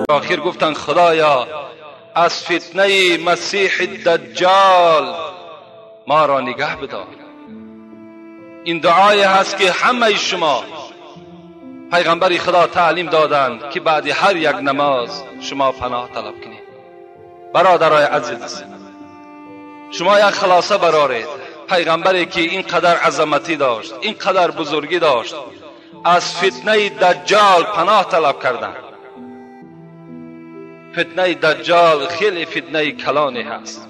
آخر گفتن خدایا از فتنه مسیح دجال ما را نگه بدار. این دعای هست که همه شما پیغمبر خدا تعلیم دادند که بعد هر یک نماز شما پناه طلب کنید. برادرای عزیز، شما یک خلاصه برارید. پیغمبری که اینقدر عظمتی داشت، اینقدر بزرگی داشت، از فتنه دجال پناه طلب کردند. فتنه دجال خیلی فتنه کلانی هست.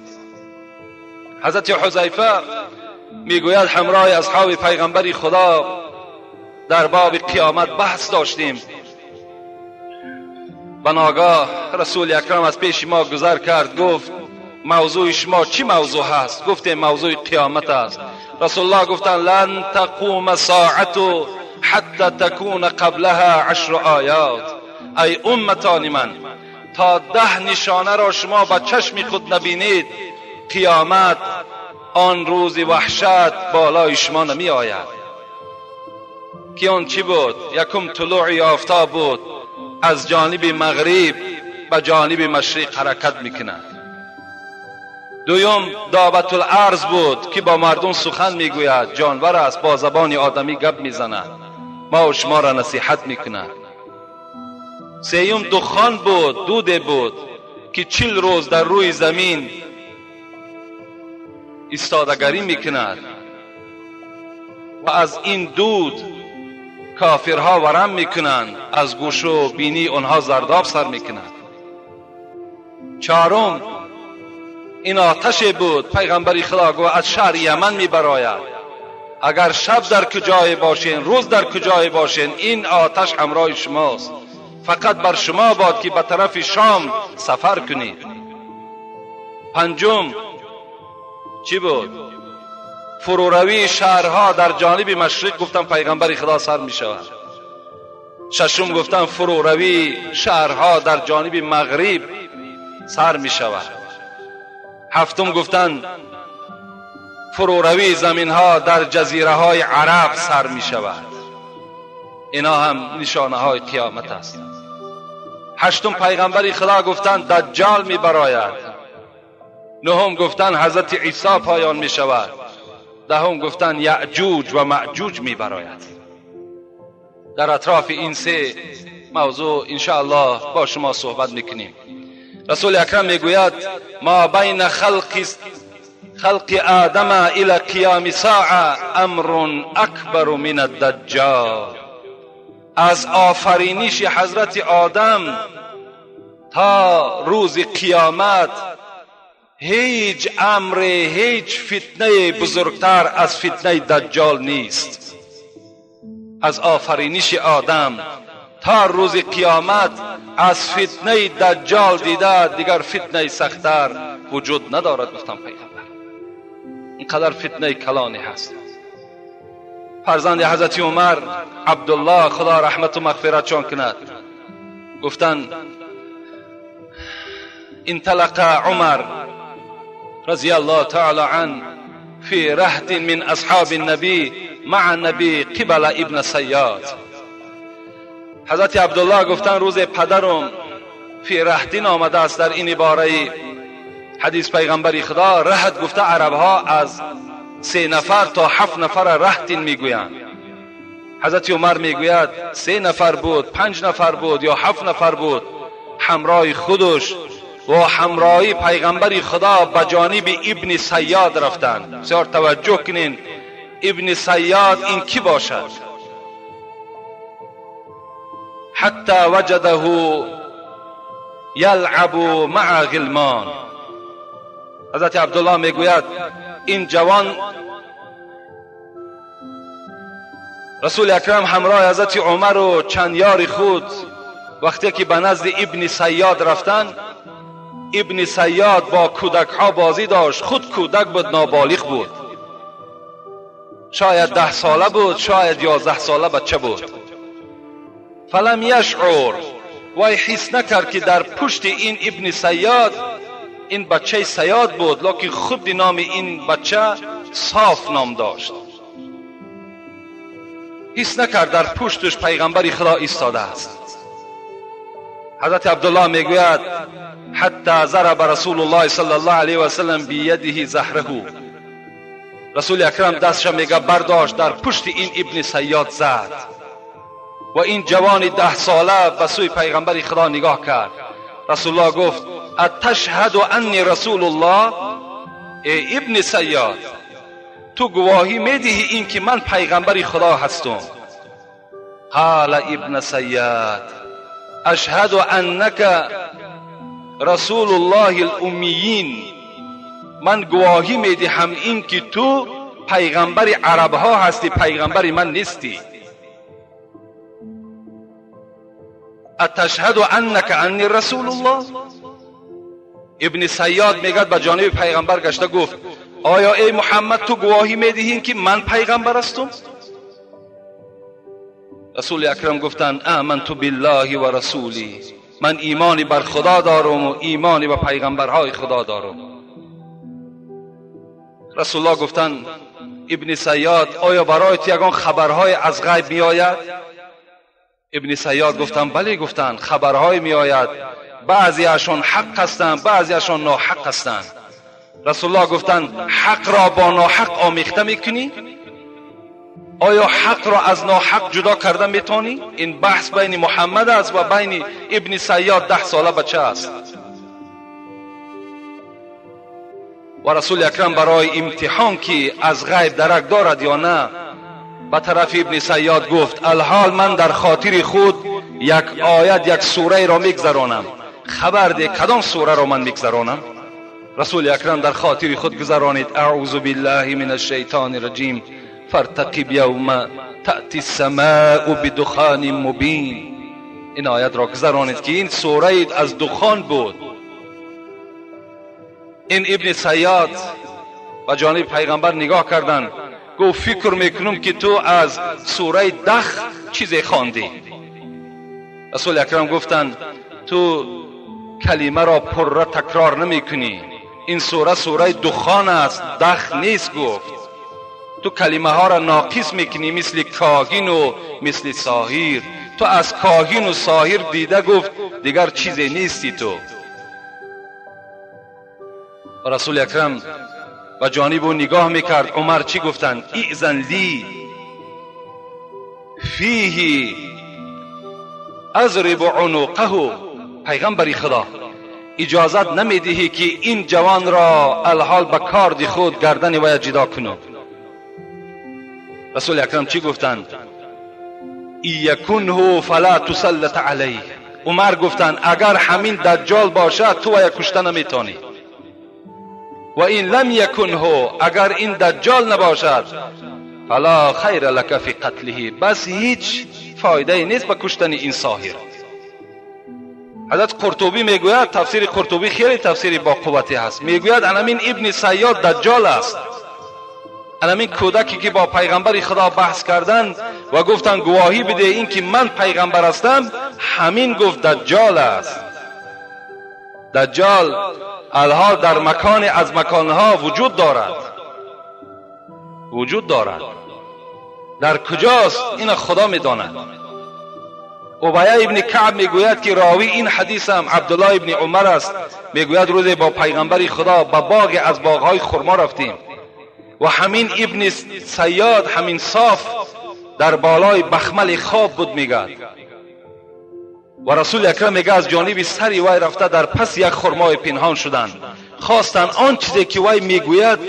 حضرت حذیفه میگوید همراه اصحاب پیغمبر خدا در باب قیامت بحث داشتیم. بناگاه رسول اکرم از پیش ما گذر کرد، گفت موضوع شما چی موضوع هست؟ گفتیم موضوع قیامت است. رسول الله گفتند لن تقوم ساعت حتی تکون قبلها 10 آیات. ای امتان من، تا 10 نشانه را شما با چشم خود نبینید قیامت آن روز وحشت بالای شما نمی آید. که آن چی بود؟ یکم طلوع آفتاب بود، از جانب مغرب به جانب مشرق حرکت میکند. دویم دابت الارض بود که با مردم سخن میگوید، جانور است، با زبان آدمی گپ میزند، ما و شما را نصیحت میکند. سیوم دخان بود، دود بود که 40 روز در روی زمین ایستادگری میکند و از این دود کافرها ورم میکنند، از گوش و بینی آنها زرداب سر میکنند. چهارم این آتش بود، پیغمبر خدا گفت از شهر یمن میبراید، اگر شب در کجای باشین، روز در کجای باشین، این آتش همراه شماست، فقط بر شما باد که به طرف شام سفر کنید. پنجم چی بود؟ فروروی شهرها در جانب مشرق، گفتن پیغمبر خدا سر می شود. ششم گفتن فروروی شهرها در جانب مغرب سر می شود. هفتم گفتن فروروی زمینها در جزیره های عرب سر می شود. اینا هم نشانه های قیامت است. هشتم پیغمبر خدا گفتن دجال می براید. نهم گفتن حضرت عیسی پایان می شود. دهم گفتن یعجوج و معجوج می براید. در اطراف این سه موضوع انشاءالله با شما صحبت میکنیم. رسول اکرم میگوید ما بین خلق آدم الى قیام ساعه امر اکبر من الدجال. از آفرینش حضرت آدم تا روز قیامت هیچ امر، هیچ فتنه بزرگتر از فتنه دجال نیست. از آفرینش آدم تا روز قیامت از فتنه دجال دیده دیگر فتنه سختتر وجود ندارد. گفتم پیغمبر اینقدر فتنه کلانی هست. فرزند حضرت عمر عبدالله خدا رحمت و مغفرتشان کند، گفتند انطلق عمر رضی الله تعالی عنه فی رهط من اصحاب النبی مع النبی قبل ابن صیاد. حضرت عبدالله گفتن روز پدرم فی رهطین آمده است. در این عباره حدیث پیغمبر خدا رهط گفته عربها از 3 نفر تا 7 نفر رهطین میگویند. حضرت عمر میگوید 3 نفر بود، 5 نفر بود یا 7 نفر بود، همراه خودش و همراهی پیغمبر خدا به جانب ابن صیاد رفتند. بسیار توجه کنین، ابن صیاد این کی باشد؟ حتی وجده یلعب مع غلمان. حضرت عبدالله میگوید این جوان رسول اکرم همراه حضرت عمر و چند یار خود وقتی که به نزد ابن صیاد رفتند، ابن صیاد با کودک ها بازی داشت، خود کودک بود، نابالغ بود، شاید 10 ساله بود، شاید 11 ساله بچه بود. فلم یشعر، وی حس نکرد که در پشت این ابن صیاد این بچه صیاد بود، لکن خود نام این بچه صاف نام داشت. Ҳис накард дар пушташ пайғамбари Худо истодааст. Ҳазрати Абдуллоҳ мегӯяд: ҳатто зараба Расулуллоҳи саллаллоҳу алайҳи васаллам бияdihi заҳраҳу. Расули Акрам дастша мега бардошт, дар пушти ин Ибни Сайёд зад ва ин ҷавони 10 сола ба сӯи пайғамбари Худо нигоҳ кард. Расулуллоҳ гуфт: аташҳаду анни расулуллоҳ? Эй Ибни Сайёд, ту гувоҳӣ медиҳӣ ин ки ман пайғамбари Худо ҳастум? Қала Ибни Сайёд: ашҳаду аннака расулуллоҳи алуммиин. Ман гувоҳӣ медиҳам ин ки ту пайғамбари арабҳо ҳастӣ, пайғамбари ман нестӣ. Аташҳаду аннака анни расулуллоҳ? Ибни Сайёд мегӯяд ба ҷониби пайғамбар гашта гуфт: оё эй Муҳаммад, ту гувоҳӣ медиҳӣ ки ман пайғамбар ҳастум? Расули Акрам гуфтанд: аманту биллаҳи ва расули. Ман имони бар Худо дорум ва имони ба пайғамбарҳои Худо дорум. Расулуллоҳ гуфтанд: Ибни Сайёд, оё барои ту ягон хабарҳое аз ғайб меояд? Ибни Сайёд гуфтанд: бале. Гуфтанд: хабарҳое меояд, баъзеашон ҳақ ҳастанд, баъзеашон ноҳақ ҳастанд. Расулуллоҳ гуфтанд: ҳақро бо ноҳақ омехта мекунӣ? Оё ҳақро аз ноҳақ ҷудо карда метавонӣ? Ин баҳс байни Муҳаммад аст ва байни Ибни Сайёд 10 сола бача аст. Ва Расули Акрам барои имтиҳон ки аз ғайб дарак дорад ё на, ба тарафи Ибни Сайёд гуфт: алҳол ман дар хотири худ як оят, як сураеро мегузаронам. Хабар де кадом сураро ман мегузаронам? Расули Акрам дар хотири худ гузаронид: аъузу биллаҳи мин ашшайтони раҷим, фартақиб явма таъти ссамаъу бидухонин мубин. Ин оятро гузаронид ки ин сураи аз духон буд. Ин Ибни Сайёд ба ҷониби пайғамбар нигоҳ карданд, гуфт: фикр мекунам ки ту аз сураи Дах чизе хондӣ. Расули Акрам гуфтанд: ту калимаро пурра такрор намекунӣ, ин сура сураи духон аст, Дах нест. Гуфт: ту калимаҳоро ноқис мекунӣ, мисли коҳину мисли соҳир. Ту аз коҳину соҳир дида, гуфт, дигар чизе нести ту. Ва Расули Акрам ба ҷониб ӯ нигоҳ мекард. Умар чӣ гуфтанд? Изан ли фиҳи азрибу унуқаҳу. Пайғамбари Худо, иҷозат намедиҳӣ ки ин ҷавонро алҳол ба корди худ гардани вая ҷудо кунам? Расули Акрам чӣ гуфтанд? Иякунҳу фала тусаллат алайҳ. Умар гуфтанд: агар ҳамин даҷҷол бошад, ту вая кушта наметавонӣ. Ва ин лам якунҳу, агар ин даҷҷол набошад, фала хайра лака фи қатлиҳи, бас ҳеҷ фоидае нест ба куштани ин соҳир. Ҳазрат Қуртубӣ мегӯяд, тафсири Қуртубӣ хеле тафсири боқуввате ҳаст, мегӯяд анамин Ибни Сайёд даҷҷол аст. Анамин кӯдаке ки бо пайғамбари Худо баҳс карданд ва гуфтанд гувоҳӣ биде ин ки ман пайғамбар ҳастам, ҳамин гуфт даҷҷол аст. Даҷҷол алҳол дар маконе аз маконҳо вуҷуд дорад, вуҷуд дорад. Дар куҷост ина Худо медонад. Убая ибни Каъб мегӯяд ки ровии ин ҳадис ҳам Абдуллоҳ ибни Умар аст. Мегӯяд рӯзе бо пайғамбари Худо ба боғе аз боғҳои хурмо рафтем ва ҳамин Ибни Сайёд, ҳамин соф дар болои бахмали хоб буд, мегӯяд. Ва Расули Акрам мегӯяд аз ҷониби сари вай рафта дар паси як хурмои пинҳон шуданд. Хостанд он чизе ки вай мегӯяд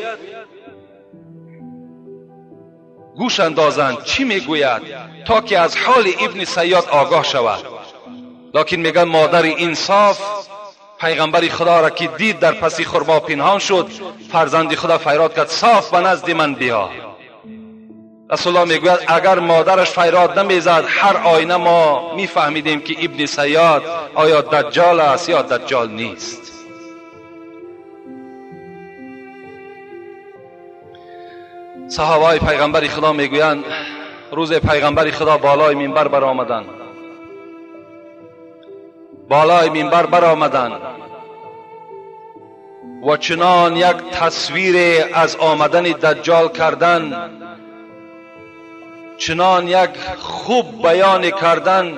гӯш андозанд, чӣ мегӯяд, то ки аз ҳоли Ибни Сайёд огоҳ шавад. Лекин мегӯяд модари инсоф пайғамбари Худоро ки дид дар паси хурмо пинҳон шуд, фарзанди Худо файрод кард: соф ба назди ман биё. Расулуллоҳ мегӯяд агар модараш файрод намезад, ҳар оина мо мефаҳмидем ки Ибни Сайёд оё даҷҷол аст ё даҷҷол нест. Саҳобаҳои пайғамбари Худо мегӯянд рӯзе пайғамбари Худо болои минбар баромаданд, болои минбар баромаданд ва чунон як тасвире аз омадани даҷҷол кардан چنان یک خوب بیان کردن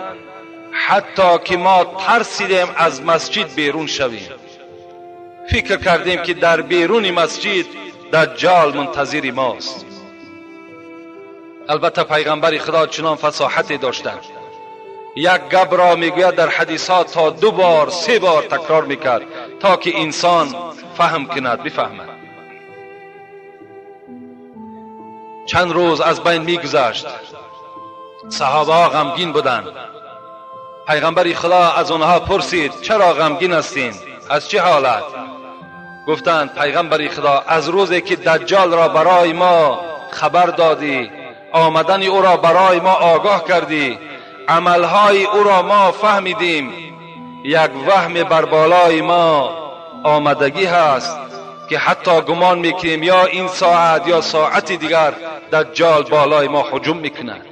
حتی که ما ترسیدیم از مسجد بیرون شویم. فکر کردیم که در بیرون مسجد دجال منتظر ماست. البته پیغمبر خدا چنان فصاحتی داشتند، یک گپ را میگوید در حدیثات تا 2 بار 3 بار تکرار میکرد تا که انسان فهم کند، بفهمد. چند روز از بین میگذشت، صحابه ها غمگین بودند. پیغمبر خدا از آنها پرسید چرا غمگین هستین؟ از چه حالت؟ گفتند پیغمبر خدا از روزی که دجال را برای ما خبر دادی، آمدن او را برای ما آگاه کردی، عملهای او را ما فهمیدیم، یک وهم بر بالای ما آمدگی هست که حتی گمان میکنیم یا این ساعت یا ساعت دیگر دجال بالای ما هجوم میکند.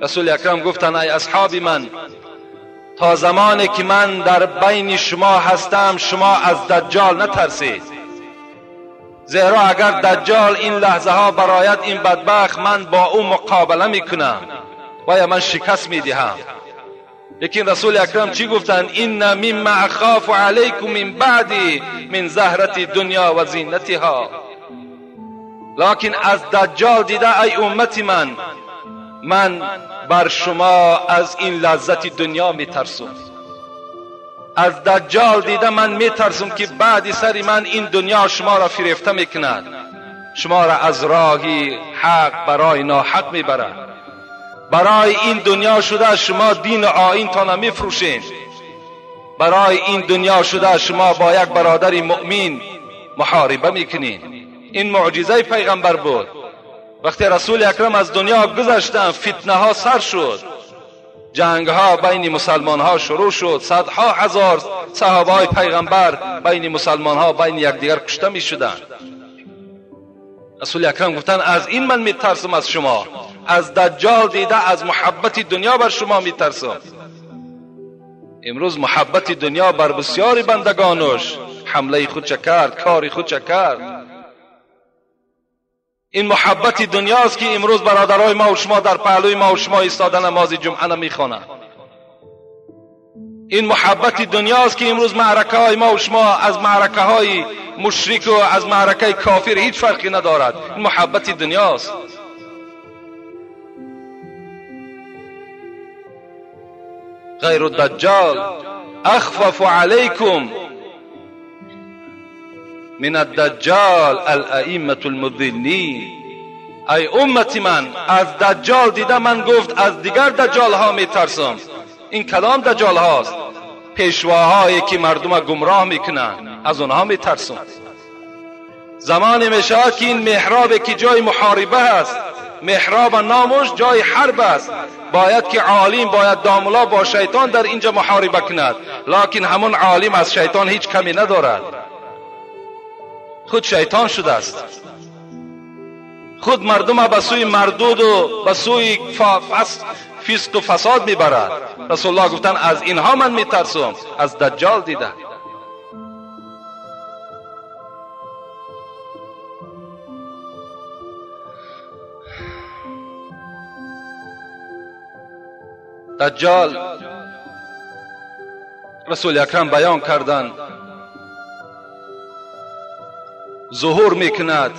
رسول اکرم گفتند ای اصحاب من، تا زمانی که من در بین شما هستم شما از دجال نترسید، زیرا اگر دجال این لحظه ها برایت این بدبخت، من با او مقابله میکنم و یا من شکست میدهم. لیکن رسول اکرم چی گفتند؟ این مما اخاف علیکم من بعدی من زهرت دنیا و زینتها. لکن از دجال دیده ای امت من، من بر شما از این لذت دنیا میترسم. از دجال دیده من میترسم که بعد سر من این دنیا شما را فریفته میکند، شما را از راه حق برای ناحق میبرد. برای این دنیا شده شما دین و آیین تان میفروشین، برای این دنیا شده شما با یک برادر مؤمن محاربه میکنین. این معجزه پیغمبر بود. وقتی رسول اکرم از دنیا گذشتند فتنه ها سر شد، جنگ ها بین مسلمان ها شروع شد، صدها هزار صحابه های پیغمبر بین مسلمان ها بین یکدیگر کشته می شدند. رسول اکرم گفتند از این من می ترسم از شما، از دجال دیده از محبت دنیا بر شما می ترسم. امروز محبت دنیا بر بسیاری بندگانش حمله خود چه کرد، کار خود چه کرد. این محبت دنیاست که امروز برادرای ما و شما در پهلوی ما و شما ایستاده نماز جمعه نمیخوانند. این محبت دنیاست که امروز معرکه های ما و شما از معرکه های مشرک و از معرکه کافر هیچ فرقی ندارد. این محبت دنیاست. غیر الدجال اخفف علیکم من الدجال الائمة المضلین. ای امت من، از دجال دیده من گفت از دیگر دجال ها میترسم. این کلام دجال هاست، پیشواهایی که مردم گمراه میکنن، از اونها میترسم. زمانی میشود که این محراب که جای محاربه است، محراب نامش جای حرب است، باید که عالم، باید داملا با شیطان در اینجا محاربه کند، لکن همون عالم از شیطان هیچ کمی ندارد، خود شیطان شده است. خود مردم به سوی مردود و به سوی فسق و فساد میبرد. رسول الله گفتن از اینها من میترسم، از دجال دیده. دجال رسول اکرم بیان کردند ظهور میکند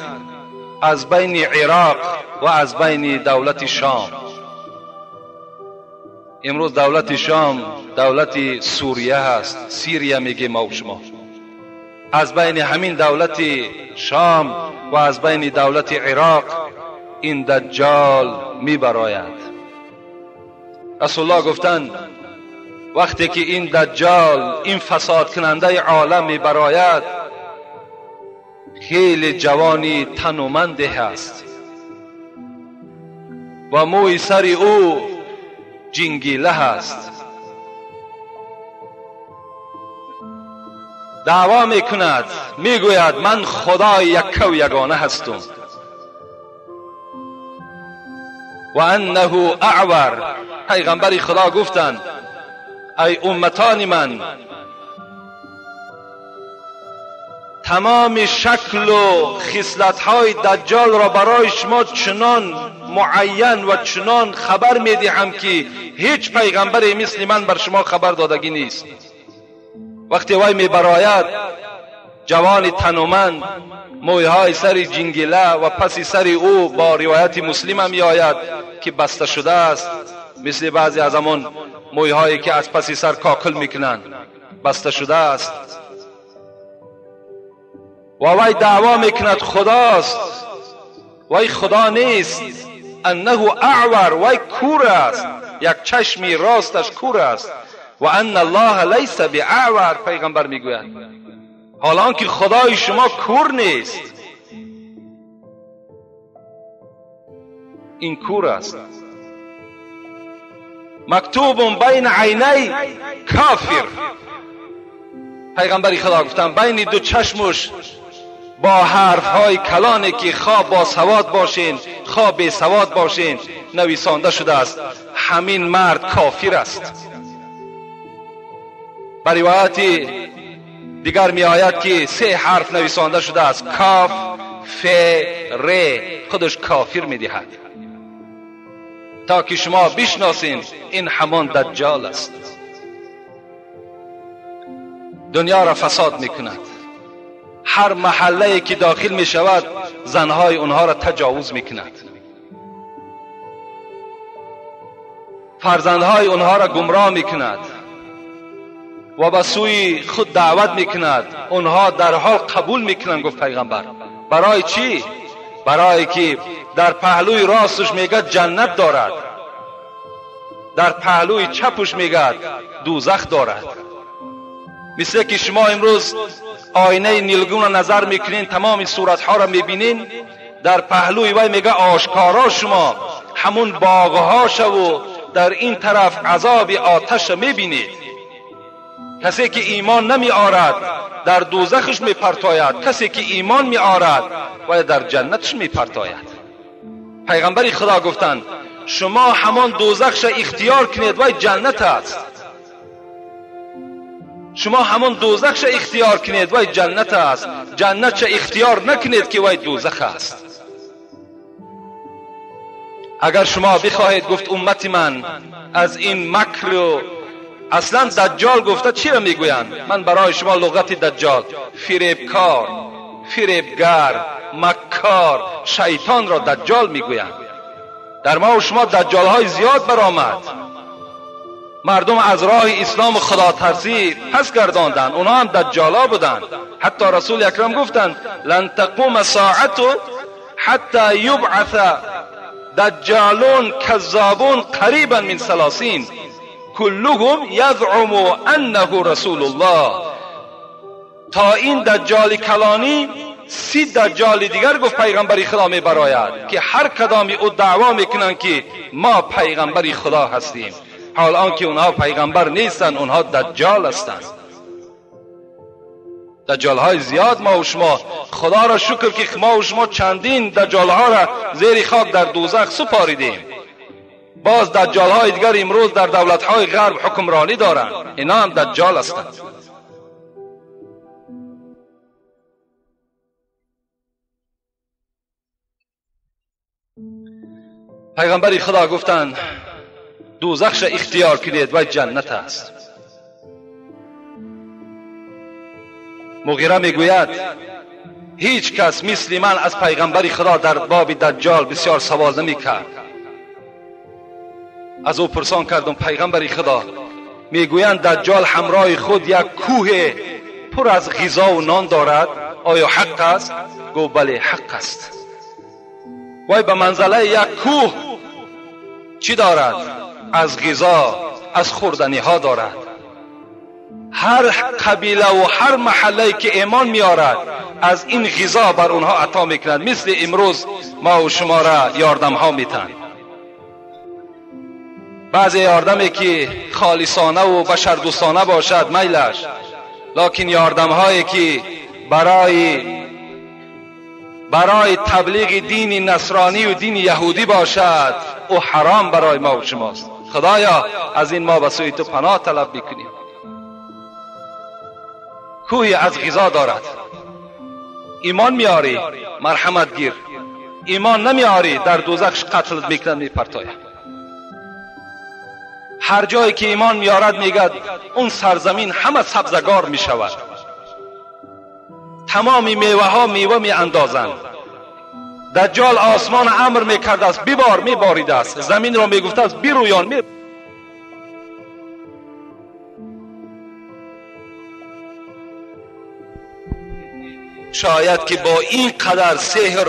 از بین عراق و از بین دولت شام. امروز دولت شام دولت سوریه هست، سیریه میگیم ما و شما. از بین همین دولت شام و از بین دولت عراق این دجال میبراید. رسول الله گفتند وقتی که این دجال، این فساد کننده عالم میبراید، خیلی جوانی تنومند هست و موی سر او جنگیله هست. دعوا میکند، میگوید من خدای یک و یگانه هستم. و انه اعور. پیغمبر خدا گفتند ای امتان من، تمام شکل و خصلت‌های دجال را برای شما چنان معین و چنان خبر میدهم که هیچ پیغمبری مثل من بر شما خبر دادگی نیست. وقتی وی میبراید، جوان تنومند، مویهای سر جنگله و پس سر او با روایت مسلم هم میآید که بسته شده است، مثل بعضی از همان مویهایی که از پس سر کاکل میکنند، بسته شده است. و وی دعوا میکند خداست، وی خدا نیست. انه اعور، وی کور است، یک چشمی راستش کور است. و ان الله لیس باعور، پیغمبر میگوید حالا آنکه خدای شما کور نیست، این کور است. مکتوب بین عینی کافر، پیغمبر خدا گفتن بین دو چشمش با حرف های کلانی که خواه با سواد باشین خواه بی سواد باشین نویسانده شده است، همین مرد کافر است. بر روایت دیگر می آید که 3 حرف نویسانده شده است، کاف ف ر، خودش کافر می دهد، تا که شما بشناسین این همان دجال است. دنیا را فساد می کند. هر محله که داخل می شود زنهای اونها را تجاوز می کند، فرزندهای اونها را گمراه می کند و به سوی خود دعوت می کند. اونها در حال قبول می کنند. گفت پیغمبر برای چی؟ برای که در پهلوی راستش میگه جنت دارد، در پهلوی چپش میگه دوزخ دارد. مثل که شما امروز آینه نیلگون را نظر میکنین، تمام صورتها را میبینین، در پهلوی وی میگه آشکارا شما همون باغها و در این طرف عذاب آتش را میبینید. کسی که ایمان نمی آرد در دوزخش میپرتاید، کسی که ایمان می آرد و در جنتش میپرتاید. پیغمبر خدا گفتند شما همان دوزخش اختیار کنید وی جنت است. شما همان دوزخش اختیار کنید وی جنت است، جنت اختیار نکنید که وی دوزخ است. اگر شما بخواهید، گفت امت من، از این مکر و اصلا دجال گفته چی را میگویند؟ من برای شما لغت دجال، فریبکار، فریبگر، مکار، شیطان را دجال میگویند. در ما و شما دجال های زیاد برآمد. مردم از راه اسلام و خدا ترسی پس گرداندند، اونا هم دجالا بودند. حتی رسول اکرم گفتند لن تقوم ساعت حتی یبعث دجالون کذابون قریبا من 30 کلهم یزعم انه رسول الله. تا این دجال کلانی 30 دجال دیگر گفت پیغمبر خدا می براید که هر کدامی او دعوا میکنند که ما پیغمبر خدا هستیم، حال آنکه اونها پیغمبر نیستند، اونها دجال هستند. دجال های زیاد ما و شما، خدا را شکر که ما و شما چندین دجال ها را زیر خاک در دوزخ سپاریدیم. باز دجال های دیگر امروز در دولت های غرب حکمرانی دارند، اینا هم دجال هستند. پیغمبر خدا گفتند دوزخش اختیار کنید و جنت است. مغیره میگوید هیچ کس مثل من از پیغمبر خدا در باب دجال بسیار سوال نمیکرد. از او پرسان کردم پیغمبر خدا، میگویند دجال همراه خود یک کوه پر از غذا و نان دارد، آیا حق است؟ گفت بله حق است. وای به منزله یک کوه چی دارد؟ از غذا، از خوردنی ها دارد. هر قبیله و هر محله که ایمان میارد از این غذا بر اونها عطا میکند، مثل امروز ما و شما را یاردم ها میتن. بعضی یاردمی که خالصانه و بشردوستانه باشد میلش، لکن یاردم هایی که برای تبلیغ دین نصرانی و دین یهودی باشد او حرام برای ما و شماست. خدایا از این ما به سوی تو پناه طلب میکنیم. کوهی از غذا دارد. ایمان میاری مرحمت گیر، ایمان نمیاری در دوزخ قتلت میکنند، میپرتاید. هر جایی که ایمان میارد میگد اون سرزمین همه سبزگار میشود، تمام میوه ها میوه می اندازند. دجال آسمان امر میکرده است بیبار، میباریده است، زمین را میگفته است بیرویان می. شاید که با این قدر سحر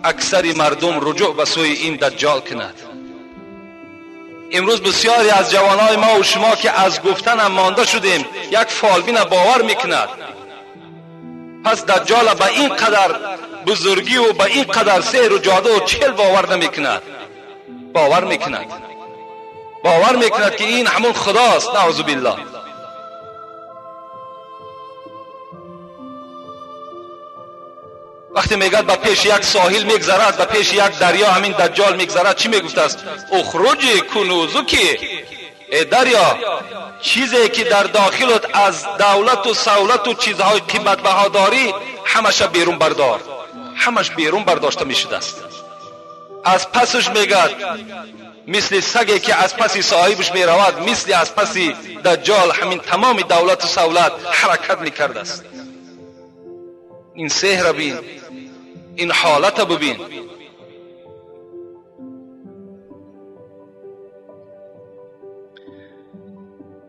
اکثر مردم رجوع به سوی این دجال کند. امروز بسیاری از جوانای ما و شما که از گفتن هم مانده شدیم یک فالبین باور میکند. پس دجال به این قدر بزرگی و به این قدر سحر و جادو و چل باور نمیکند، باور میکند، باور میکند که این همون خداست، نعوذ بالله. وقتی میگد به پیش یک ساحل میگذرد، به پیش یک دریا همین دجال میگذرد، چی میگفت است؟ اخرجی کنوزکی، ای دریا، چیزی که در داخلت از دولت و سولت و چیزهای قیمت بها داری همش بیرون بردار. همش بیرون برداشته میشده است. از پسش میگد مثل سگی که از پس صاحبش میرود، مثل از پس دجال همین تمام دولت و سولت حرکت میکرده است. این سحر بین، این حالت ببین.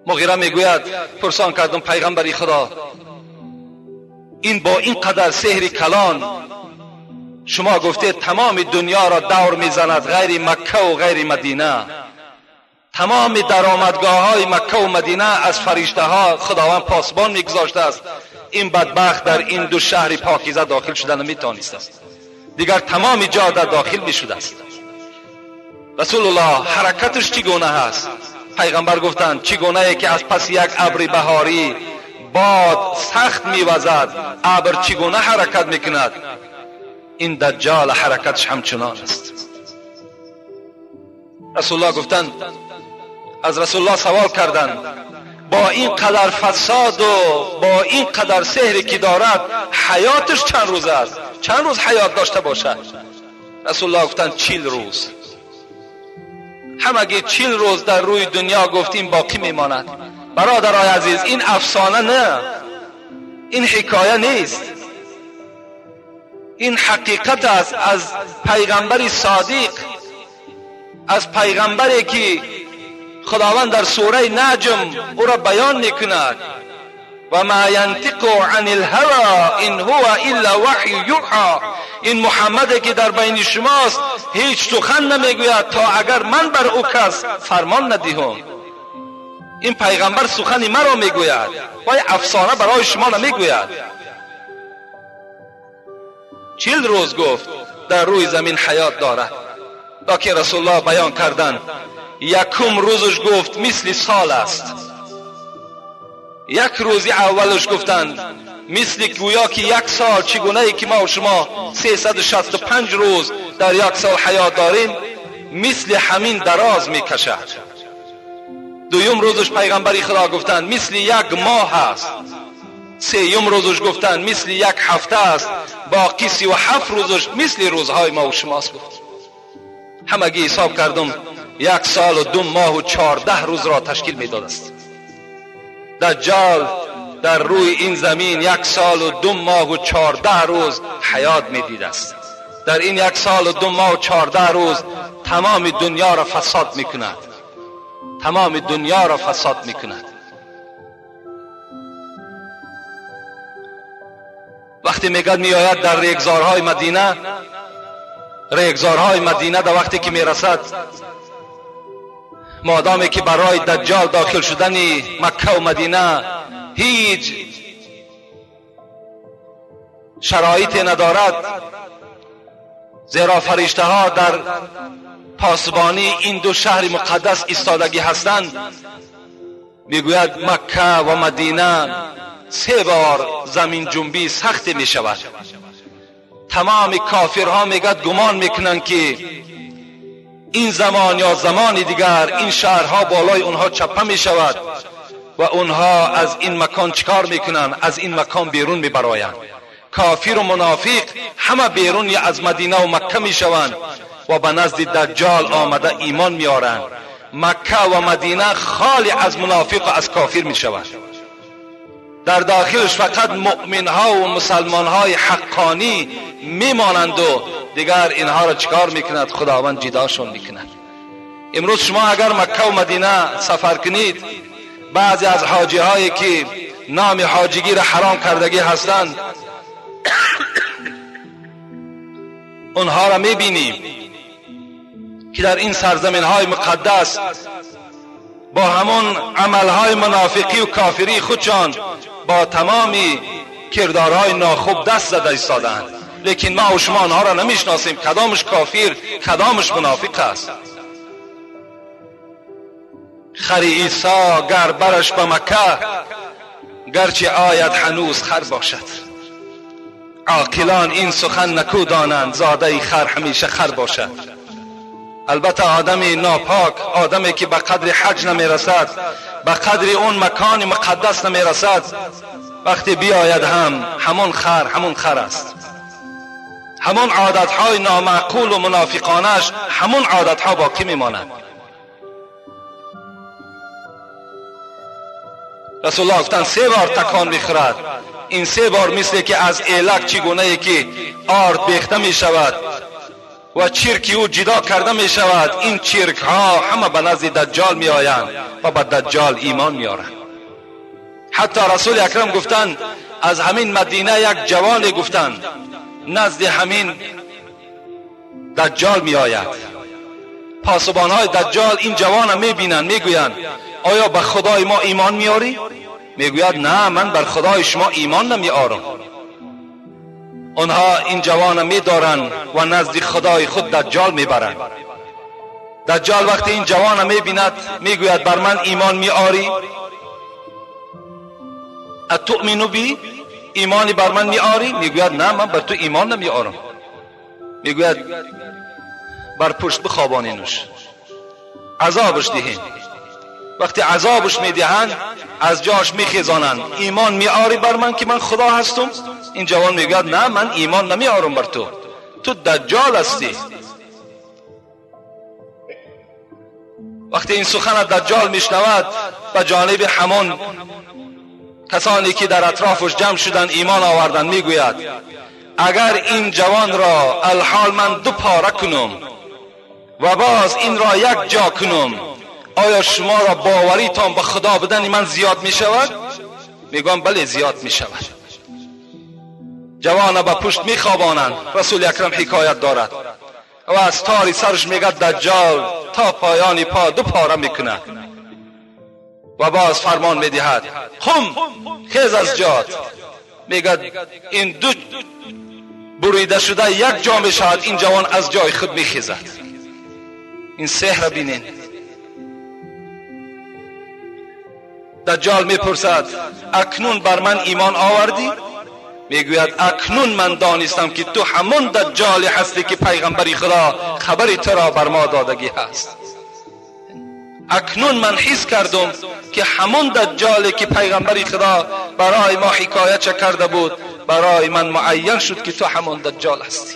مغیره میگوید پرسان کردم پیغمبری خدا، این با این قدر سحر کلان شما گفته تمام دنیا را دور میزند غیر مکه و غیر مدینه، تمام درآمدگاه های مکه و مدینه از فرشته ها خداوند پاسبان میگذاشته است، این بدبخت در این دو شهر پاکیزه داخل شده نمیتوانست است، دیگر تمام جا در داخل میشده است. رسول الله حرکتش چگونه هست؟ پیغمبر گفتند چگونه که از پس یک ابر بهاری باد سخت میوزد، ابر چگونه حرکت میکند، این دجال حرکتش همچنان است. رسول الله گفتند، از رسول الله سوال کردند با این قدر فساد و با این قدر سحری که دارد حیاتش چند روز است؟ چند روز حیات داشته باشد؟ رسول الله گفتند 40 روز. همگی 40 روز در روی دنیا گفتیم باقی میماند. برادرای عزیز، این افسانه نه، این حکایه نیست، این حقیقت است از پیغمبر صادق، از پیغمبری که خداوند در سوره نجم او را بیان میکند: و ما ینطق عن الهوى ان هو الا وحی یوحی. این محمد که در بین شماست هیچ سخن نمیگوید تا اگر من بر او کس فرمان ندهم. این پیغمبر سخن مرا میگوید و افسانه برای شما نمیگوید. 40 روز گفت در روی زمین حیات دارد. لکن رسول الله بیان کردند یکم روزش گفت مثل سال است. یک روزی اولش گفتند مثل گویا که یک سال، چگونه ای که ما و شما 365 روز در یک سال حیات داریم، مثل همین دراز میکشد. دویم روزش پیغمبری خدا گفتند مثل یک ماه است. سیوم روزش گفتند مثل یک هفته است. باقی 37 روزش مثل روزهای ما و شماست. گفت همگی حساب کردم 1 سال و 2 ماه و 14 روز را تشکیل میداد است. دجال در روی این زمین 1 سال و 2 ماه و 14 روز حیات میدید است. در این 1 سال و 2 ماه و 14 روز تمام دنیا را فساد میکند، تمام دنیا را فساد میکند. وقتی میگد میآید در ریگزارهای مدینه، ریگزارهای مدینه در وقتی که میرسد، مادامی که برای دجال داخل شدن مکه و مدینه هیچ شرایطی ندارد، زیرا فرشته ها در پاسبانی این دو شهر مقدس ایستادگی هستند. میگوید مکه و مدینه 3 بار زمین جنبی سخت می شود. تمام کافرها میگد گمان میکنند که این زمان یا زمان دیگر این شهرها بالای اونها چپه می شود و اونها از این مکان چکار میکنند؟ از این مکان بیرون میبرایند. کافر و منافق همه بیرون از مدینه و مکه میشوند و به نزد دجال آمده ایمان میارند. مکه و مدینه خالی از منافق و از کافر میشوند. در داخلش فقط مؤمن ها و مسلمان های حقانی میمانند و دیگر اینها را چکار میکند؟ خداوند جداشون میکند. امروز شما اگر مکه و مدینه سفر کنید، بعضی از حاجی هایی که نام حاجیگی را حرام کردگی هستند، اونها را میبینیم که در این سرزمین های مقدس با همون عملهای منافقی و کافری خودشان با تمامی کردارهای ناخوب دست زده ایستادند. لیکن ما و شما آنها را نمیشناسیم، کدامش کافر کدامش منافق است. خر عیسی گر برش به مکه، گرچه آید هنوز خر باشد. عاقلان این سخن نکو دانند، زاده خر همیشه خر باشد. البته آدم ناپاک، آدمی که به قدر حج نمیرسد، به قدر اون مکان مقدس نمیرسد، وقتی بیاید هم همون خر همون خر است. همون عادتهای نامعقول و منافقانش همون عادتها باقی میماند. رسول الله گفتند 3 بار تکان میخورد. این 3 بار مثل که از ایلک چگونه که آرد بیخته میشود و چرکی او جدا کرده می شود، این چرک ها همه به نزد دجال می آیند و به دجال ایمان می آرند. حتی رسول اکرم گفتند از همین مدینه یک جوانی گفتند نزد همین دجال می آید. پاسبان های دجال این جوان می بینند، می گویند آیا به خدای ما ایمان می آری؟ می گوید نه، من بر خدای شما ایمان نمی آرم. آنها این جوان می دارند و نزد خدای خود دجال می برند. دجال وقتی این جوان می بیند می گوید بر من ایمان می آری؟ اتؤمن بی؟ ایمانی بر من می آری؟ می گوید نه، من بر تو ایمان نمی آرم. می گوید بر پشت بخوابانینش، عذابش دهین. وقتی عذابش می دهند از جاش می خیزانند. ایمان می آری بر من که من خدا هستم؟ این جوان میگوید نه، من ایمان نمی آرم بر تو، تو دجال هستی. وقتی این سخن دجال میشنود به جانب همان کسانی که در اطرافش جمع شدن ایمان آوردن میگوید اگر این جوان را الحال من 2 پاره کنم و باز این را یک جا کنم، آیا شما را باوریتان به خدا بدن من زیاد می شود؟ میگم بله، زیاد می شود. جوان به پشت می خوابانند. رسول اکرم حکایت دارد و از تاری سرش میگه دجال تا پایان پا 2 پاره میکند و باز فرمان میدهد قم، خیز از جات. میگه این 2 بریده شده یک جا میشود. این جوان از جای خود میخیزد. این سحر بینین. دجال میپرسد اکنون بر من ایمان آوردی؟ میگوید اکنون من دانستم که تو همون دجالی هستی که پیغمبری خدا خبری تو را بر ما دادگی هست. اکنون من حس کردم که همون دجالی که پیغمبری خدا برای ما حکایت کرده بود، برای من معین شد که تو همون دجال هستی.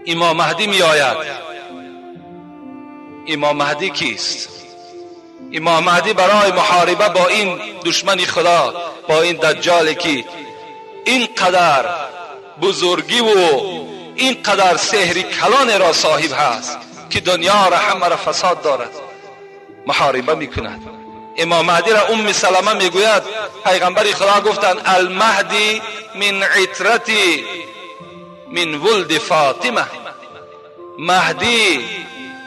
امام مهدی می آید. امام مهدی کیست؟ امام مهدی برای محاربه با این دشمن خدا، با این دجالی که اینقدر بزرگی و اینقدر سحر کلان را صاحب هست که دنیا را همه را فساد دارد، محاربه میکند. امام مهدی را ام سلمه میگوید پیغمبر خدا گفتند المهدی من عترتی من ولد فاطمه، مهدی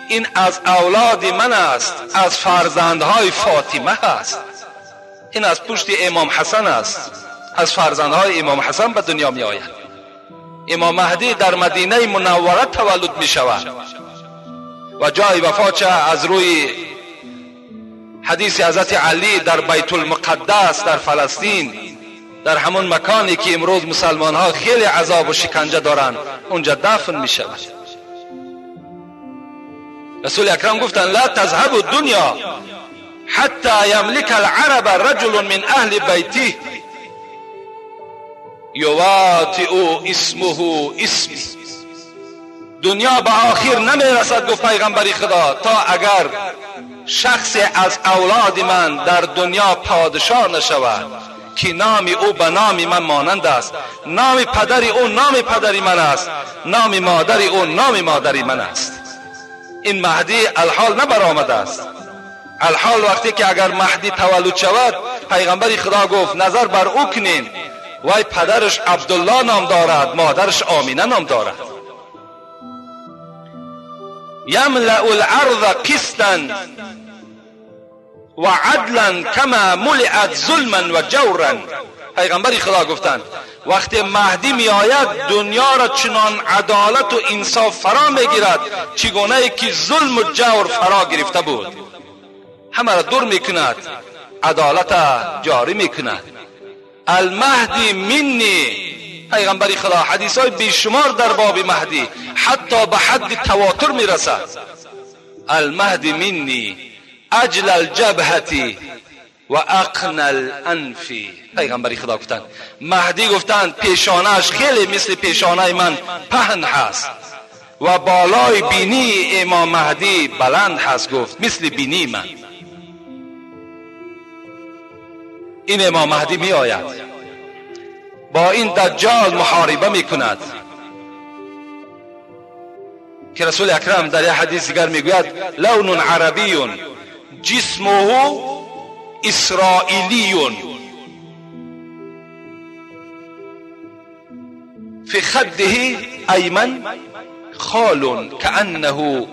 این از اولاد من است، از فرزندهای فاطمه است. این از پشت امام حسن است، از فرزندهای امام حسن به دنیا می آید. امام مهدی در مدینه منوره تولد می شود و جای وفاتش از روی حدیث حضرت علی در بیت المقدس در فلسطین، در همون مکانی که امروز مسلمان ها خیلی عذاب و شکنجه دارند، اونجا دفن می شود. رسول اکرم گفتند لا تذهب الدنیا حتی یملک العرب رجل من اهل بیتی. یواطئ اسمه اسمی. دنیا به آخر نمیرسد گفت پیغمبر خدا تا اگر شخص از اولاد من در دنیا پادشاه نشود که نام او به نام من مانند است، نام پدر او نام پدر من است، نام مادر او نام مادر من است. این مهدی الحال نبرآمده است. الحال وقتی که اگر مهدی تولد شود، پیغمبر خدا گفت نظر بر او کنین، وای پدرش عبدالله نام دارد، مادرش آمینه نام دارد. یملأ الارض قسطا و عدلا کما ملئت ظلما و جورا. پیغمبر خدا گفتند وقتی مهدی می آید دنیا را چنان عدالت و انصاف فرا می گیرد چگونه که ظلم و جور فرا گرفته بود. همه را دور می کند، عدالت جاری می کند. المهدی منی، پیغمبر خدا حدیث های بیشمار در باب مهدی حتی به حد تواتر می رسد. المهدی منی اجل الجبهتی و اقن الانف. پیغمبر خدا گفتند مهدی گفتند پیشانه‌اش خیلی مثل پیشانه من پهن هست و بالای بینی امام مهدی بلند هست، گفت مثل بینی من. این امام مهدی می آید با این دجال محاربه می کند که رسول اکرم در یک حدیث دیگر می گوید لون عربی جسمه اسرائیلی فی خده ایمن خال کأنه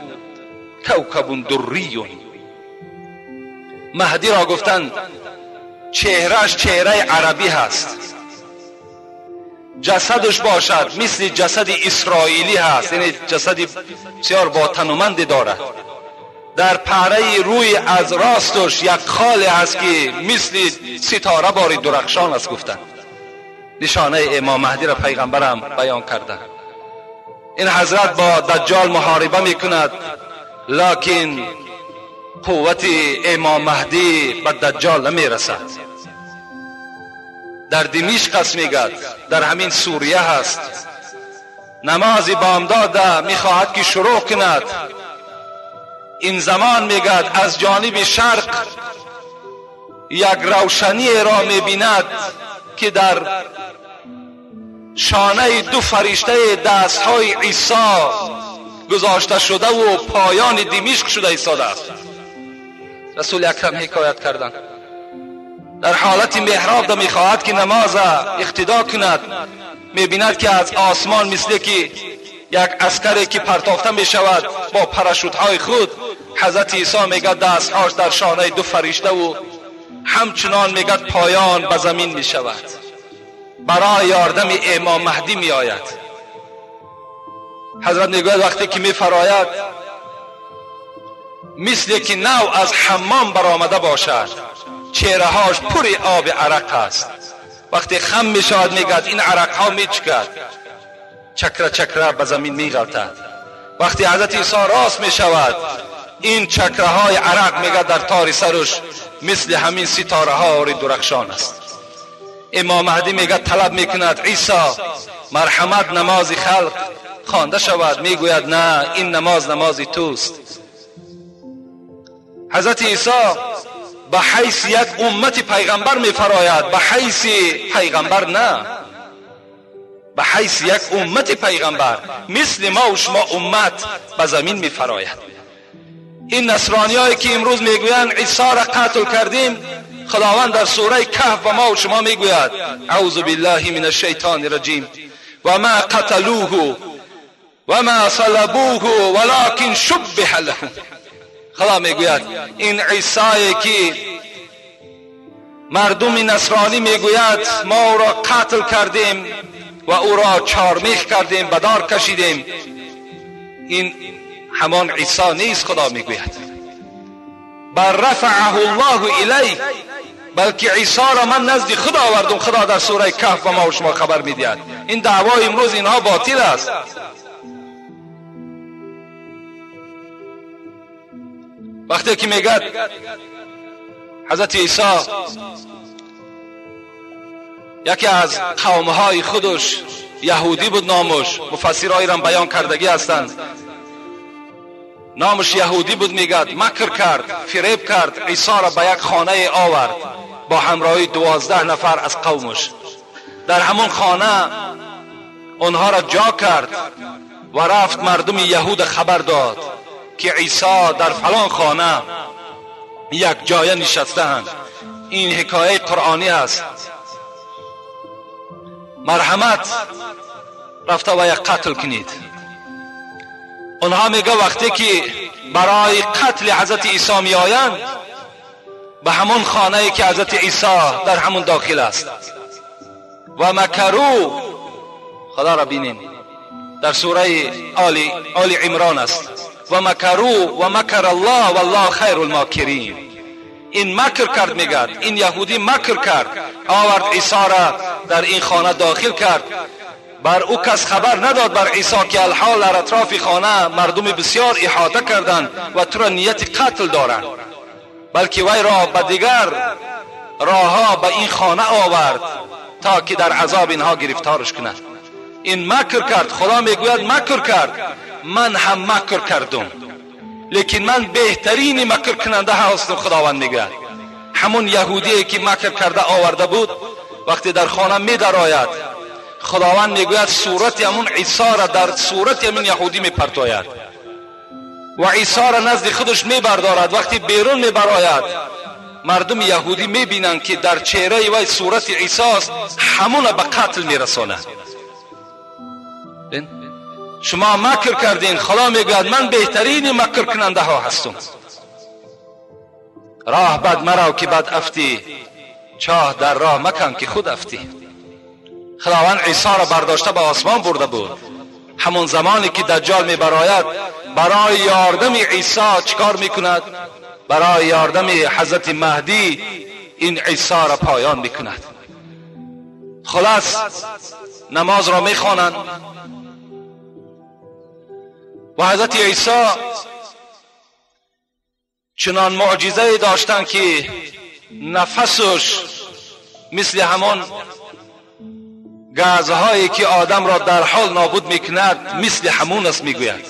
کوکب دری. مهدی را گفتند چهرهش چهره عربی هست، جسدش باشد مثل جسد اسرائیلی هست، یعنی جسد بسیار با تنومند دارد. در پهره روی از راستش یک خال هست که مثل ستاره باری درخشان است. گفتند نشانه امام مهدی را پیغمبرم بیان کرده. این حضرت با دجال محاربه میکند، لکن قوت امام مهدی به دجال نمیرسد. در دمشق است میگد، در همین سوریه هست. نماز بامداد میخواهد که شروع کند. این زمان میگد از جانب شرق یک روشنی را میبیند که در شانه دو فرشته دستهای عیسی گذاشته شده و پایان دمشق شده ایستاده است. رسول اکرم حکایت کردند در حالت محراب میخواهد که نماز اقتدا کند، میبیند که از آسمان مثل که یک عسکری که پرتافته میشود با پراشوتهای خود، حضرت عیسی میگه دستهاش در شانه دو فرشته و همچنان میگه پایان به زمین میشود. برای یاردم امام مهدی میآید. حضرت میگوید وقتی که میفراید مثل که نو از حمام برآمده باشد، چهرههاش پر آب عرق است. وقتی خم میشود میگد این عرقها میچکد، چکره چکره به زمین میغلطد. وقتی حضرت عیسی راست میشود این چکره های عرق میگد در تار سرش مثل همین ستاره ها درخشان است. امام مهدی میگد طلب میکند عیسی مرحمت نماز خلق خوانده شود. میگوید نه، این نماز نماز توست. حضرت عیسی به حیث یک امت پیغمبر میفراید، به حیث پیغمبر نه، به حیث یک امت پیغمبر مثل ما و شما امت به زمین میفراید. این نصرانی هایی که امروز میگویند عیسی را قتل کردیم، خداوند در سوره کهف به ما و شما میگوید اعوذ بالله من الشیطان الرجیم و ما قتلوه و ما صلبوه ولکن شبه لهم. خدا میگوید این عیسی که مردم نصرانی میگوید ما او را قتل کردیم و او را چارمیخ کردیم، به دار کشیدیم، این همان عیسی نیست. خدا میگوید بل رفعه الله الیه، بلکه عیسی را من نزد خدا آوردم. خدا در سوره کهف به ما و شما خبر میدهد. این دعوای امروز اینها باطل است. وقتی که میگد حضرت عیسی یکی از قومهای خودش یهودی بود نامش، مفسرهای را بیان کردگی هستند، نامش یهودی بود. میگد مکر کرد، فریب کرد، عیسی را به یک خانه آورد با همراهی 12 نفر از قومش. در همون خانه آنها را جا کرد و رفت مردم یهود خبر داد که عیسی در فلان خانه یک جای نشسته‌اند. این حکایه قرآنی است. مرحمت رفته و یک قتل کنید. آنها میگه وقتی که برای قتل حضرت عیسی می آیند به همون خانه که حضرت عیسی در همون داخل است و مکرو، خدا را بینین در سوره آل عمران است، و مکرو و مکر الله والله خیر الماکرین. این مکر کرد، میگد این یهودی مکر کرد، آورد عیسی را در این خانه داخل کرد. بر او کس خبر نداد بر عیسی که الحال در اطراف خانه مردم بسیار احاطه کردند و تو را نیت قتل دارند، بلکه وی را به دیگر راهها به این خانه آورد تا که در عذاب اینها گرفتارش کند. این مکر کرد، خدا میگوید مکر کرد، من هم مکر کردم، لیکن من بهترین مکر کننده هستم. خداوند میگوید همون یهودی که مکر کرده آورده بود وقتی در خانه میدرآید، خداوند میگوید صورت همون عیسی را در صورت همون یهودی میپرتاید و عیسی را نزد خودش میبردارد. وقتی بیرون میبراید مردم یهودی میبینند که در چهره وی صورت عیسی است، همون به قتل میرساند. شما مکر کردین، خدا میگوید من بهترین مکر کننده ها هستم. راه بد مرا که بد افتی، چاه در راه مکن که خود افتی. خداوند عیسی را برداشته به آسمان برده بود. همون زمانی که دجال میبراید برای یاردم عیسی چیکار میکند؟ برای یاردم حضرت مهدی این عیسی را پایان میکند. خلاص نماز را میخوانند و حضرت عیسی چنان معجزه داشتند که نفسش مثل همان گازهایی که آدم را در حال نابود میکند مثل همون است. میگوید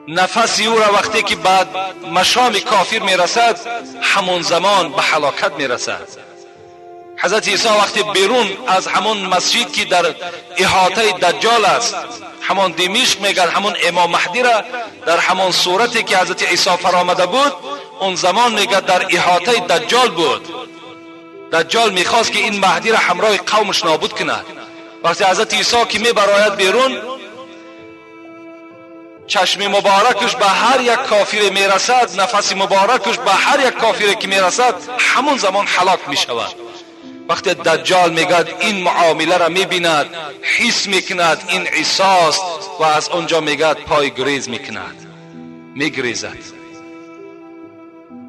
نفس او را وقتی که بعد مشام کافر میرسد همون زمان به هلاکت میرسد. حضرت عیسی وقتی بیرون از همون مسجد که در احاطه دجال است، همون دمشق میگن، همون امام مهدی را در همون صورتی که حضرت عیسی فرامده بود اون زمان میگه در احاطه دجال بود. دجال میخواست که این مهدی را همراه قومش نابود کند. وقتی حضرت عیسی که میبراید بیرون، چشم مبارکش به هر یک کافر میرسد، نفس مبارکش به هر یک کافر که میرسد همون زمان هلاک میشود. وقتی دجال میگد این معامله را میبیند، حس میکند این عیسی است و از اونجا میگد پای گریز میکند، میگریزد،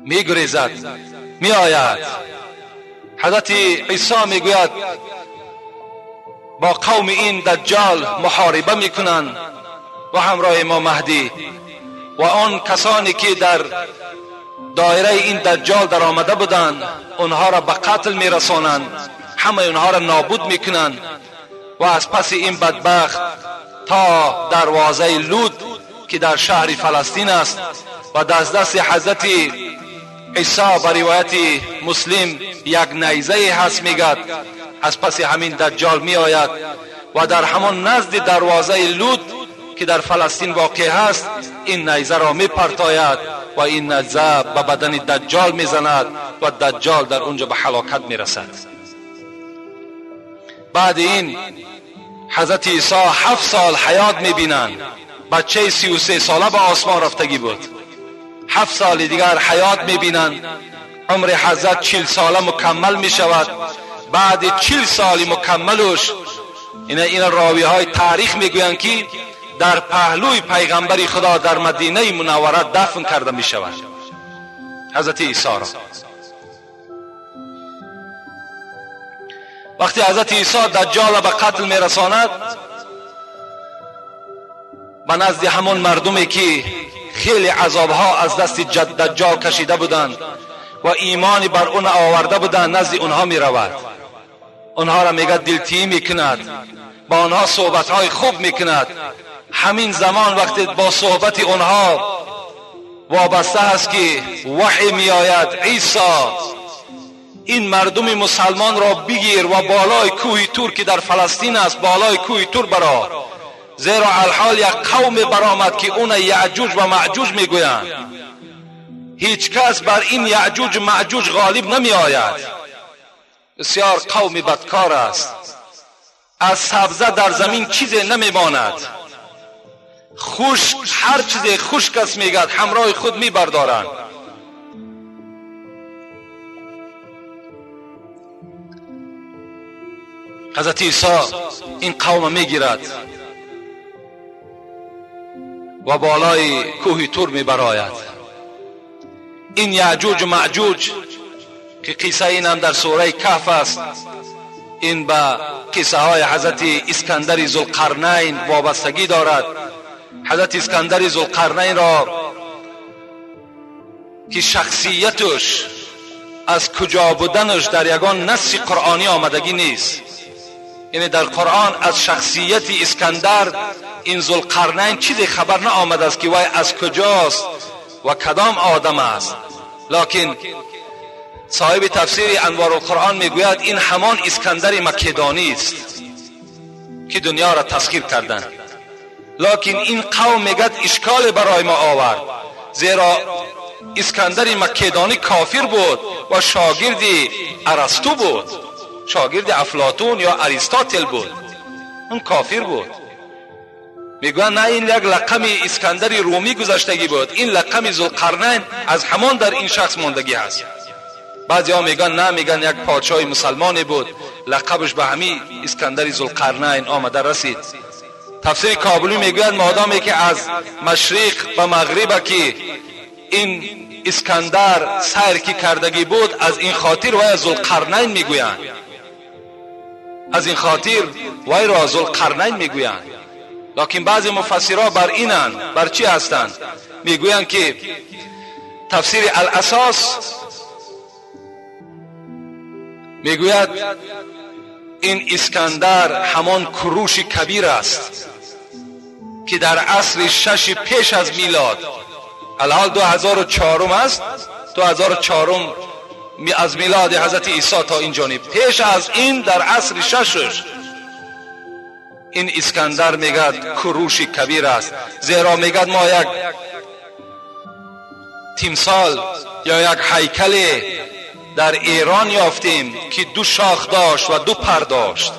میگریزد، میآید. حضرت عیسی میگوید با قوم این دجال محاربه میکنند و همراه امام مهدی و آن کسانی که در دایره این دجال در آمده بودند آنها را به قتل میرسانند، همه آنها را نابود میکنند و از پس این بدبخت تا دروازه لود که در شهر فلسطین است و دست حضرت عیسی به روایت مسلم یک نیزه هست، میگد از پس همین دجال میآید و در همان نزد دروازه لود که در فلسطین واقع هست این نیزه را میپرتاید و این نیزه به بدن دجال میزند و دجال در اونجا به هلاکت میرسد. بعد این حضرت عیسی 7 سال حیات میبینند. بچه 33 ساله به آسمان رفتگی بود. 7 سال دیگر حیات میبینند. عمر حضرت 40 ساله مکمل میشود. بعد 40 سال مکملش این راوی های تاریخ میگویند که در پهلوی پیغمبر خدا در مدینه منوره دفن کرده می شود حضرت عیسی را. وقتی حضرت عیسی دجال به قتل می رساند، به نزد همون مردمی که خیلی عذابها از دست دجال کشیده بودند و ایمانی بر اون آورده بودند نزد اونها می رود. آنها را میگه دلتیی میکند، با آنها صحبتهای خوب میکند. همین زمان وقتی با صحبت آنها وابسته است که وحی میآید، عیسی این مردم مسلمان را بگیر و بالای کوه تور که در فلسطین است، بالای کوه تور برا، زیرا الحال یک قوم برآمد که اون یعجوج و معجوج میگویند. هیچ کس بر این یعجوج و معجوج غالب نمی آید. بسیار قوم بدکار است. از سبزه در زمین چیزی نمیماند. خشک، هر چیز خشک است میگد همراه خود میبردارند. حضرت عیسی این قوم میگیرد و بالای کوه تور میبراید. این یعجوج و معجوج که قصه این هم در سوره کهف است، این به قصه های حضرت اسکندر ذوالقرنین وابستگی دارد. حضرت اسکندر ذوالقرنین را که شخصیتش از کجا بودنش در یگان نص قرآنی آمدگی نیست، یعنی در قرآن از شخصیت اسکندر این ذوالقرنین چیزی خبر نه آمده است که وی از کجاست و کدام آدم است. لکن صاحب تفسیر انوار القرآن میگوید این همان اسکندر مکدانی است که دنیا را تسخیر کردند. لکن این قوم میگد اشکال برای ما آورد، زیرا اسکندر مکدانی کافر بود و شاگرد ارسطو بود، شاگرد افلاطون یا اریستاتل بود، اون کافر بود. میگویند نه، این یک لقم اسکندر رومی گذشتگی بود، این لقم ذوالقرنین از همان در این شخص ماندگی هست. بعضی ها میگن نه، میگن یک پادشاه مسلمانی بود، لقبش به همی اسکندر ذوالقرنین آمده رسید. تفسیر کابلی میگوید مادامی که از مشرق به مغرب که این اسکندر سیر کی کردگی بود، از این خاطر وی ذوالقرنین میگویند، از این خاطر وی را ذوالقرنین میگویند. لکن بعضی مفسرها بر اینند، بر چی هستند؟ میگویند که تفسیر الاساس میگوید این اسکندر همان کوروش کبیر است که در عصر 6 پیش از میلاد، الحال 2004 است، 2004 از میلاد حضرت عیسی تا این جانب، پیش از این در عصر 6 این اسکندر میگد کوروش کبیر است، زیرا میگد ما یک تیمسال یا یک هیکل در ایران یافتیم که 2 شاخ داشت و 2 پر داشت.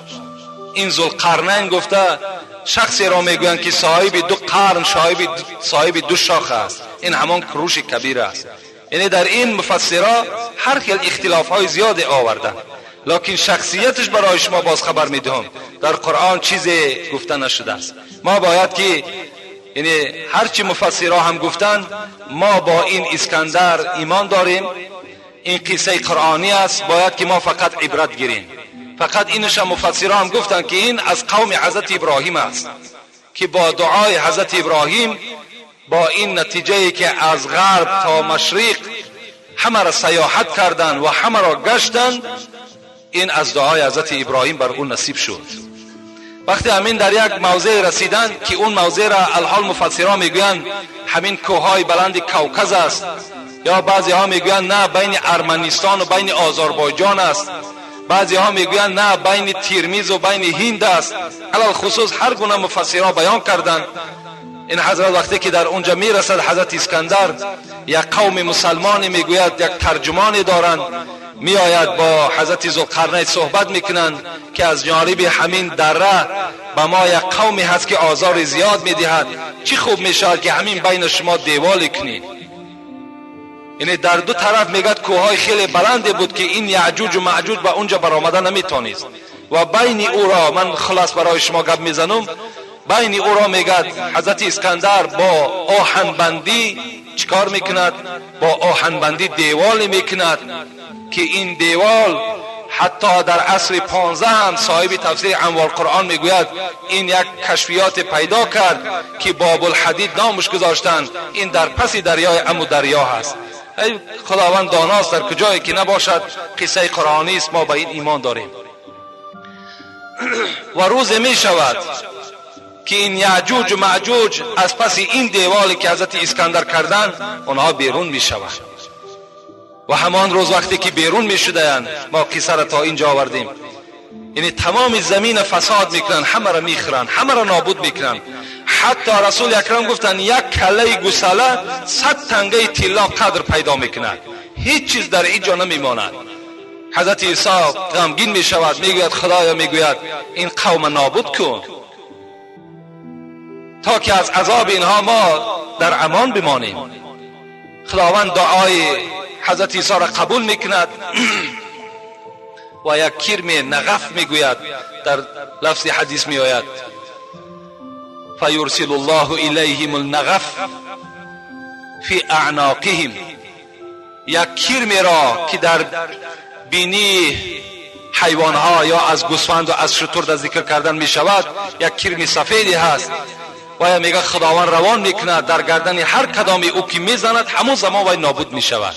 این ذوالقرنین گفته شخصی را میگویند که صاحب 2 قرن، صاحب 2 شاخ است، این همان کوروش کبیر است. یعنی در این مفسرها هر خیل اختلاف های زیاد آوردن، لکن شخصیتش برای شما باز خبر میدهم در قرآن چیزی گفته نشده است. ما باید که یعنی هرچی مفسرها هم گفتند، ما با این اسکندر ایمان داریم، این قصه قرآنی است، باید که ما فقط عبرت گیریم. فقط اینش هم مفسرها هم گفتند که این از قوم حضرت ابراهیم است که با دعای حضرت ابراهیم با این نتیجه که از غرب تا مشرق همه را سیاحت کردند و همه را گشتند، این از دعای حضرت ابراهیم بر اون نصیب شد. وقتی همین در یک موضع رسیدند که اون موضع را الحال مفسرها میگویند همین کوههای بلند کوکز است، یا بعضی ها میگویند نه بین ارمنستان و بین آذربایجان است، بعضی ها میگویند نه بین تیرمیز و بین هند است. علال خصوص هر گونه مفسرها بیان کردند. این حضرت وقتی که در اونجا میرسد حضرت اسکندر، یک قوم مسلمانی میگوید یک ترجمانی دارند، میآید با حضرت ذوالقرنین صحبت میکنند که از جانب همین دره به ما یک قومی هست که آزار زیاد میدهد، چی خوب میشود که همین بین شما دیوال کنید. یعنی در دو طرف میگد کوههای خیلی بلند بود که این یعجوج و معجوج به اونجا برآمده نمیتونست و بین او را، من خلاص برای شما گپ میزنم، بین او را میگد حضرت اسکندر با آهنبندی چیکار میکند؟ با آهنبندی دیوال میکند که این دیوال حتی در عصر 15 هم صاحب تفسیر انوار قرآن میگوید این یک کشفیات پیدا کرد که باب الحدید نامش گذاشتند، این در پس دریای امو دریا هست. ای خداوند داناست در کجایی که نباشد، قصه قرآنی است، ما به این ایمان داریم. و روز می شود که این یعجوج و معجوج از پس این دیوالی که حضرت اسکندر کردن آنها بیرون می شوند. و همان روز وقتی که بیرون می شدند، ما قصه را تا اینجا آوردیم، یعنی تمام زمین فساد میکنن، همه را میخورن، همه را نابود میکنن. حتی رسول اکرم گفتن یک کله گوساله 100 تنگه طلا قدر پیدا میکند، هیچ چیز در اینجا نمیماند. حضرت عیسی غمگین میشود، میگوید خدایا، میگوید این قوم نابود کن تا که از عذاب اینها ما در امان بمانیم. خداوند دعای حضرت عیسی را قبول میکند و یک کرم نغف میگوید، در لفظ حدیث میآید فیرسل الله الیهم النغف فی اعناقهم، یک کرم را که در بینی حیوانها یا از گوسفند و از شتر در ذکر کردن میشود، یک کرم سفیدی هست و میگه خداوند روان میکند در گردن هر کدامی او که میزند همون زمان وای نابود میشود.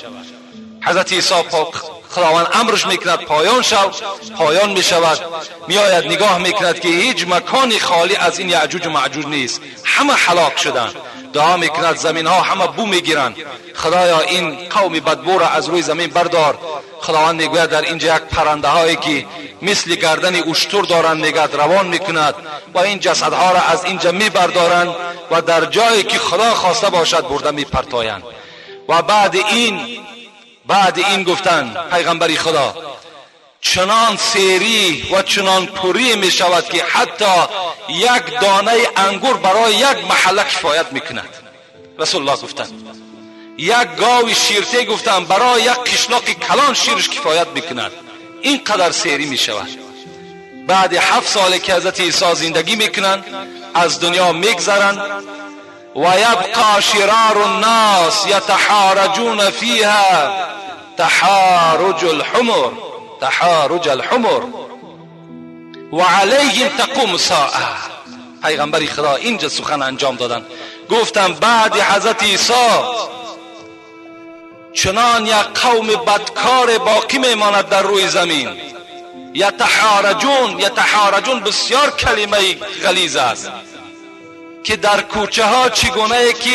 حضرت عیسی خداوند امرش میکند پایان شو، پایان میشود. میآید نگاه میکند که هیچ مکانی خالی از این یعجوج و معجوج نیست، همه هلاک شدند. دعا میکند زمین ها همه بو میگیرند، خدایا این قوم بدبو را از روی زمین بردار. خداوند میگوید در اینجا یک پرنده هایی که مثل گردن اشتر دارند میگد روان میکند و این جسدها را از اینجا میبردارند و در جایی که خدا خواسته باشد برده میپرتایند. و بعد این گفتن پیغمبری خدا چنان سیری و چنان پوری می شود که حتی یک دانه انگور برای یک محله کفایت میکند. رسول الله گفتن یک گاو شیرته گفتن برای یک قشلاق کلان شیرش کفایت میکند. این قدر سیری می شود. بعد 7 سال که حضرت عیسی زندگی میکنند از دنیا میگذرند و یبقى شرار الناس یتحارجون فیها تحارج الحمر، تحارج الحمر و علیهم تقوم الساعه. پیغمبر خدا اینجا سخن انجام دادن، گفتم بعد حضرت عیسی چنان یک قوم بدکار باقی میماند در روی زمین. یتحارجون، یتحارجون بسیار کلمه غلیظ است که در کوچه ها چگونه که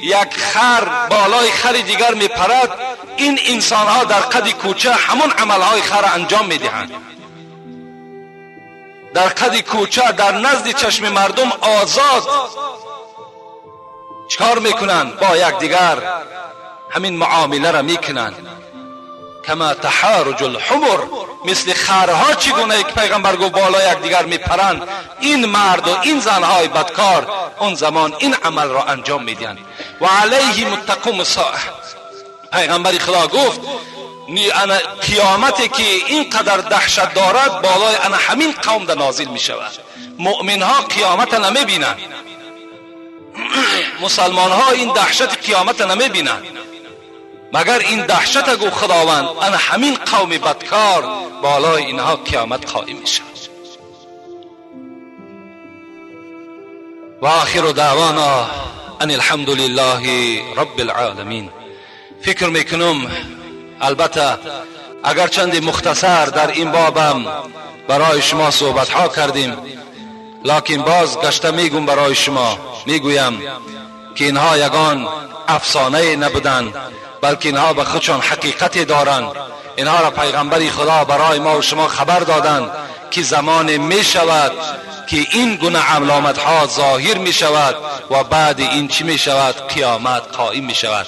یک خر بالای خر دیگر میپرد، این انسان ها در قد کوچه همون عمل های خر انجام میدهند. در قد کوچه در نزد چشم مردم آزاد چکار میکنند؟ با یک دیگر همین معامله را میکنند. کما تحارج الحمر، مثل خرها چگونه یک پیغمبر گفت بالا یک دیگر میپرند، این مرد و این زنهای بدکار اون زمان این عمل را انجام میدهند. و علیهم تقوم الساعه. پیغمبر خدا گفت قیامتی که اینقدر دهشت دارد بالای انا همین قوم در نازل میشود. مؤمن ها قیامت نمیبینند، مسلمان ها این دهشت قیامت نمیبینند، مگر این دهشت گو خداوند انا همین قوم بدکار بالای اینها قیامت قائم میشود. و آخر دعوانا ان الحمد لله رب العالمین. فکر میکنم البته اگر چند مختصر در این بابم برای شما صحبت ها کردیم، لکن باز گشته میگم برای شما، میگویم که اینها یگان افسانه نبودند، بلکه اینها به خودشان حقیقت دارند. اینها را پیغمبر خدا برای ما و شما خبر دادند که زمان می شود که این گونه علامت ها ظاهر می شود و بعد این چی می شود؟ قیامت قائم می شود.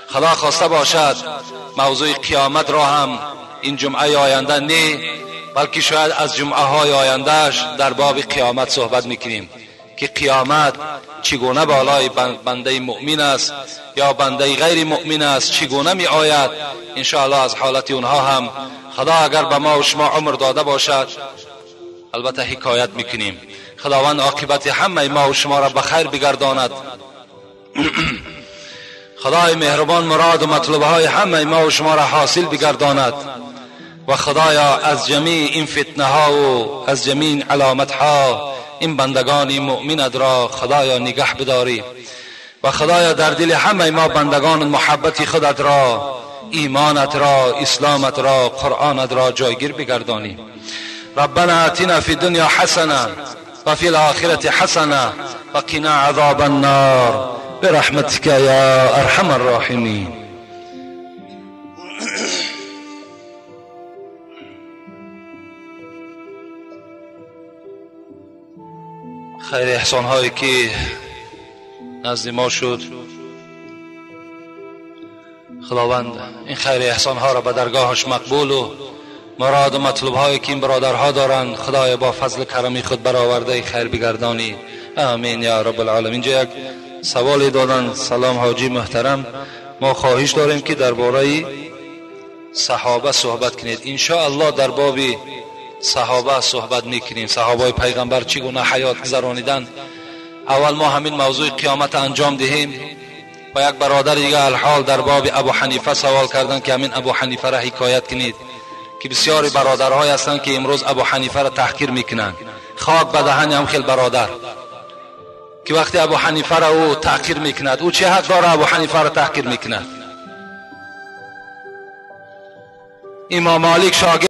خدا خواسته باشد موضوع قیامت را هم این جمعه آینده نه، بلکه شاید از جمعه های آیندهش در باب قیامت صحبت میکنیم که قیامت چگونه بالای بنده مؤمن است یا بنده غیر مؤمن است، چگونه می آید. انشاءالله از حالت اونها هم خدا اگر به ما و شما عمر داده باشد البته حکایت میکنیم. خداوند عاقبت همه ما و شما را به خیر بگرداند. خدای مهربان مراد و مطلوب های همه ما و شما را حاصل بگرداند و خدایا از جمیع این فتنه ها و از جمیع علامت ها این بندگان مؤمنت را خدایا نگه بداری و خدایا در دل همه ما بندگان محبت خودت را، ایمانت را، اسلامت را، قرآنت را جایگیر بگردانی. ربنا آتنا في الدنيا حسنة وفي الآخرة حسنة وقنا عذاب النار برحمتك يا أرحم الراحمين. خیر احسان هایی که نزد ما شد، خداوند این خیر احسان ها را به درگاهش مقبول و مراد و مطلوب هایی که این برادرها دارند خدای با فضل کرمی خود برآورده خیر بگردانی. آمین یا رب العالمین. اینجا یک سوالی دادن. سلام حاجی محترم، ما خواهش داریم که درباره صحابه صحبت کنید. ان شاء الله در باب صحابه صحبت میکنیم. صحابه پیغمبر چگونه حیات گذرانیدند. اول ما همین موضوع قیامت انجام دهیم. و یک برادر دیگه الحال در باب ابو حنیفه سوال کردن که همین ابو حنیفه را حکایت کنید، که بسیاری برادرهای هستند که امروز ابو حنیفه را تحقیر میکنند. خاک به دهن هم خیلی برادر که وقتی ابو حنیفه را او تحقیر میکند، او چه حق داره ابو حنیفه را تحقیر میکند؟ امام مالک شاگرد